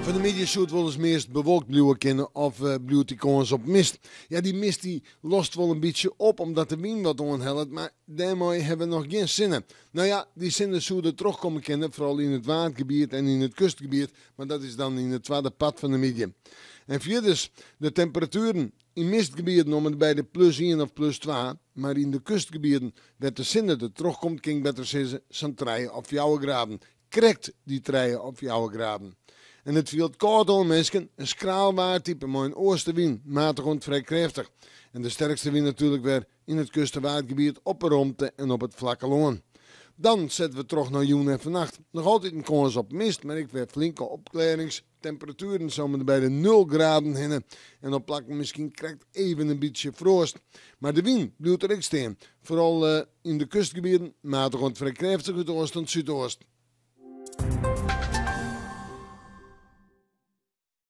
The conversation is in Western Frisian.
Fan 'e middei soe it wolris meast bewolkt bliuwe kinne of bliuwt dy kâns op mist. Ja, dy mist dy lost wol in bytsje op omdat de wyn wat oanhellet, mar dêrmei hawwe we noch gjin sinne. No ja, dy sinne soe der trochkomme kinne, foaral yn it Waadgebiet en yn it kustgebiet, mar dat is dan yn it twadde part fan de middei. En fierders, de temperatueren yn mistgebieten om en by de plus ien of plus twa, mar yn de kustgebieten wêr't de sinne der trochkomt kin ik better sizze sa'n trije of fjouwer graden. Krekt dy trije of fjouwer graden. En it fielt kâld oan, minsken. In skraal waartype mei in oastewyn, matich oant frij krêftich. En de sterkste wyn natuerlik wer yn it kust- en Waadgebiet, op 'e romte en op it flakke lân. Dan sette we troch nei jûn en fannacht. Noch altyd in kâns op mist, mar ek wer flinke opklearrings. Temperatueren sa om en by de nul graden hinne en op plakken miskien krekt even in bytsje froast. Mar de wyn bliuwt der ek stean, foaral yn de kustgebieten, matich oant frij krêftich út oast oant súdeast.